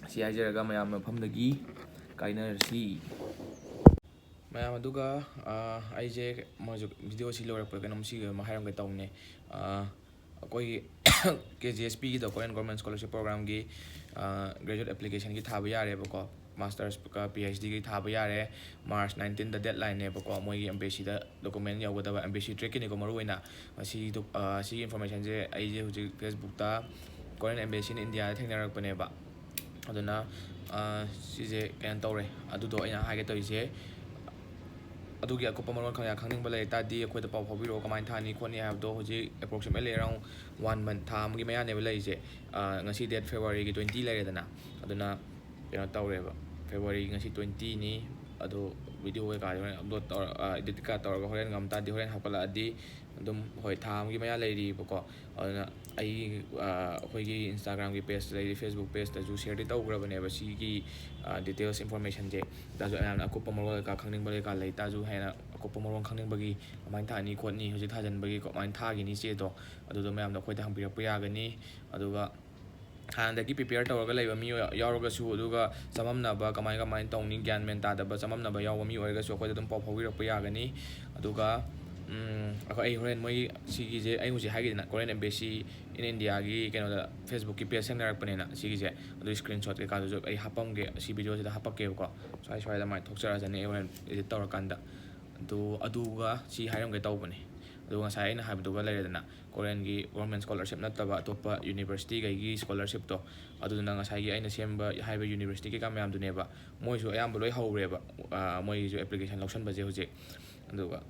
ꯁꯤ ꯍꯥꯏꯖꯔꯒ ꯃꯌꯥꯝ ꯃꯐꯝꯗꯒꯤ ꯀꯥꯏꯅꯔꯁꯤ꯫ ꯃꯌꯥꯝ ꯑꯗꯨꯒ, ꯑ, ꯑꯩꯁꯦ ꯃꯣꯏꯁꯨ ꯚꯤꯗꯤꯑꯣꯁꯤ ꯂꯣꯏꯔꯛꯄꯗ ꯀꯩꯅꯣꯝ ꯁꯤ ꯑꯃ ꯍꯥꯏꯔꯝꯒꯦ ꯇꯧꯕꯅꯦ꯫ ꯑ, ꯑꯩꯈꯣꯏꯒꯤ ꯀꯦ ꯖꯤ ꯑꯦꯁ ꯄꯤꯒꯤꯗꯣ, Korean Government Scholarship Programꯒꯤ, ꯑ, graduate applicationꯒꯤ ꯊꯥꯕ ꯌꯥꯔꯦꯕꯀꯣ꯫ Mastersꯀ ꯄꯤ ꯑꯩꯆ ꯗꯤꯒꯤ ꯊꯥꯕ ꯌꯥꯔꯦ꯫ March nineteenꯗ deadlineꯅꯦꯕꯀꯣ, ꯃꯣꯏꯒꯤ embassy document ꯌꯧꯒꯗꯕ, embassy trackꯀꯤꯅꯤꯀꯣ ꯃꯔꯨ ꯑꯣꯏꯅ꯫ ꯃꯁꯤꯗꯣ, ꯑ, ꯁꯤꯒꯤ informationꯁꯦ ꯑꯩꯁꯦ ꯍꯧꯖꯤꯛ Facebookꯇ Korean Embassy in Indiaꯗ ꯊꯦꯡꯅꯔꯛꯄꯅꯦꯕ꯫ ꯑꯗꯨꯅ, ꯑ, ꯁꯤꯁꯦ ꯀꯩꯅꯣ ꯇꯧꯔꯦ꯫ ꯑꯗꯨꯗꯣ ꯑꯩꯅ ꯍꯥꯏꯒꯦ ꯇꯧꯔꯤꯁꯦ, ꯑꯗꯨꯒꯤ ꯑꯀꯨꯞꯄ ꯃꯔꯣꯜ ꯈꯪ-, ꯈꯪꯅꯤꯡꯕ ꯂꯩ ꯇꯥꯔꯗꯤ ꯑꯩꯈꯣꯏꯗ ꯄꯥꯎ ꯐꯥꯎꯕꯤꯔꯛꯑꯣ, ꯀꯃꯥꯏꯅ ꯊꯥꯅꯤ ꯈꯣꯠꯅꯤ ꯍꯥꯏꯕꯗꯣ꯫ ꯍꯧꯖꯤꯛ approximately around one month, ꯊꯥ ꯑꯃꯒꯤ ꯃꯌꯥꯅꯦꯕ ꯂꯩꯔꯤꯁꯦ꯫ ꯑ, ꯉꯁꯤ date Februaryꯒꯤ twenty ꯂꯩꯔꯦꯗꯅ꯫ ꯑꯗꯨꯅ ꯀꯩꯅꯣ ꯇꯧꯔꯦꯕ, February ꯉꯁꯤ twentyꯅꯤ꯫ ꯑꯗꯣ video ꯀꯩꯀꯥꯗꯤ ꯍꯣꯔꯦꯟ upload ꯇꯧꯔ-, ꯑ, edit ꯀꯩꯀꯥ ꯇꯧꯔꯒ ꯍꯣꯔꯦꯟ ꯉꯝ ꯇꯥꯔꯗꯤ ꯍꯣꯔꯦꯟ ꯍꯥꯞꯀꯠꯂꯛꯑꯗꯤ, ꯑꯗꯨꯝ, ꯍꯣꯏ, ꯊꯥ ꯑꯃꯒꯤ ꯃꯌꯥ ꯂꯩꯔꯤꯕꯀꯣ꯫ ꯑꯗꯨꯅ ꯑꯩ, ꯑ, ꯑꯩꯈꯣꯏꯒꯤ Instagramꯒꯤ page ꯂꯩꯔꯤ, Facebook pageꯇꯁꯨ shareꯗꯤ ꯇꯧꯈ꯭ꯔꯕꯅꯦꯕ ꯁꯤꯒꯤ, ꯑ, details informationꯁꯦ꯫ ꯇꯥꯔꯁꯨ ꯃꯌꯥꯝꯅ ꯑꯀꯨꯞꯄ ꯃꯔꯣꯜ ꯀꯩꯀꯥ ꯈꯪꯅꯤꯡꯕ ꯀꯩꯀꯥ ꯂꯩ ꯇꯥꯔꯁꯨ, ꯍꯦꯟꯅ ꯑꯀꯨꯞꯄ ꯃꯔꯣꯜ ꯈꯪꯅꯤꯡꯕꯒꯤ ꯀꯃꯥꯏꯅ ꯊꯥꯅꯤ ꯈꯣꯠꯅꯤ, ꯍꯧꯖꯤꯛ ꯊꯥꯖꯤꯟꯕꯒꯤ ꯀꯃꯥꯏꯅ ꯊꯥꯈꯤꯅꯤ ꯆꯦꯗꯣ, ꯑꯗꯨꯗꯣ ꯃꯌꯥꯝꯅ ꯑꯩꯈꯣꯏꯗ ꯍꯪꯕꯤꯔꯛꯄ ꯌꯥꯒꯅꯤ꯫ ꯑꯗꯨꯒ ꯍꯥꯟꯅꯗꯒꯤ prepare ꯇꯧꯔꯒ ꯂꯩꯕ ꯃꯤ ꯌꯥꯎꯔꯒꯁꯨ, ꯑꯗꯨꯒ ꯆꯃꯝꯅꯕ, ꯀꯃꯥꯏ ꯀꯃꯥꯏꯅ ꯇꯧꯅꯤ, ꯒ꯭ꯌꯥꯟ ꯃꯦꯟ ꯇꯥꯗꯕ, ꯆꯃꯝꯅꯕ ꯌꯥꯎꯕ ꯃꯤ ꯑꯣꯏꯔꯒꯁꯨ ꯑꯩꯈꯣꯏꯗ ꯑꯗꯨꯝ ꯄꯥꯎ ꯐꯥꯎꯕꯤꯔꯛꯄ ꯌꯥꯒꯅꯤ꯫ ꯑꯗꯨꯒ, ꯎꯝ, ꯑꯩꯈꯣꯏ, ꯑꯩ ꯍꯣꯔꯦꯟ ꯃꯣꯏ ꯁꯤꯒꯤꯁꯦ, ꯑꯩ ꯍꯧꯖꯤꯛ ꯍꯥꯏꯈꯤꯗꯅ, Korean Embassy in Indiaꯒꯤ ꯀꯩꯅꯣꯗ, Facebookꯀꯤ page ꯁꯦꯝꯅꯔꯛꯄꯅꯤꯅ ꯁꯤꯒꯤꯁꯦ, ꯑꯗꯨꯒꯤ screenshot ꯀꯩꯀꯥꯗꯨꯁꯨ ꯑꯩ ꯍꯥꯞꯄꯝꯒꯦ, ꯁꯤ videoꯁꯤꯗ ꯍꯥꯞꯄꯛꯀꯦꯕꯀꯣ꯫ ꯁ꯭ꯋꯥꯏ ꯁ꯭ꯋꯥꯏꯗ ꯃꯥꯏ ꯊꯣꯛꯆꯔꯛꯑꯁꯅꯤ ꯑꯩ ꯍꯣꯔꯦꯟ edit ꯇꯧꯔꯀꯥꯟꯗ꯫ ꯑꯗꯨ, ꯑꯗꯨꯒ ꯁꯤ ꯍꯥꯏꯔꯝꯒꯦ ꯇꯧꯕꯅꯦ꯫ ꯑꯗꯨꯒ ꯉꯁꯥꯏ ꯑꯩꯅ ꯍꯥꯏꯕꯗꯨꯒ ꯂꯩꯔꯦꯗꯅ, Koreanꯒꯤ government scholarship ꯅꯠꯇꯕ ꯑꯇꯣꯞꯄ universityꯈꯩꯒꯤ scholarshipꯇꯣ, ꯑꯗꯨꯗꯨꯅ ꯉꯁꯥꯏꯒꯤ ꯑꯩꯅ ꯁꯦꯝꯕ ꯍꯥꯏꯕ university ꯀꯩꯀꯥ ꯃꯌꯥꯝꯗꯨꯅꯦꯕ, ꯃꯣꯏꯁꯨ ꯑꯌꯥꯝꯕ ꯂꯣꯏ ꯍꯧꯔꯦꯕ, ꯑ, ꯃꯣꯏꯒꯤꯁꯨ application ꯂꯧꯁꯟꯕꯁꯦ ꯍꯧꯖꯤꯛ꯫ ꯑꯗꯨꯒ,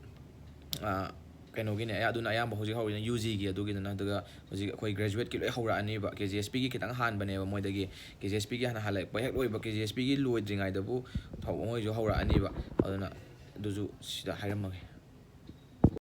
ꯑ, ꯀꯩꯅꯣꯒꯤꯅꯦ, ꯑꯌꯥ-, ꯑꯗꯨꯅ ꯑꯌꯥꯝꯕ ꯍꯧꯖꯤꯛ ꯍꯧꯔꯤꯁꯤꯅ UGꯒꯤ ꯑꯗꯨꯒꯤꯗꯨꯅ꯫ ꯑꯗꯨꯒ ꯍꯧꯖꯤꯛ ꯑꯩꯈꯣꯏ graduateꯀꯤ ꯂꯣꯏ ꯍꯧꯔꯛꯑꯅꯤꯕ, KGSPꯒꯤ ꯈꯤꯇꯪ ꯍꯥꯟꯕꯅꯦꯕ ꯃꯣꯏꯗꯒꯤ꯫ KGSPꯒꯤ ꯍꯥꯟꯅ ꯍꯜꯂꯛꯄ ꯍꯦꯛ ꯂꯣꯏꯕ, KGSPꯒꯤ ꯂꯣꯏꯗ꯭ꯔꯤꯉꯩꯗꯕꯨ ꯍꯧ-, ꯃꯣꯏꯁꯨ ꯍꯧꯔꯛꯑꯅꯤꯕ꯫ ꯑꯗꯨꯅ ꯑꯗꯨꯁꯨ ꯁꯤꯗ ꯍꯥꯏꯔꯝꯃꯒꯦ꯫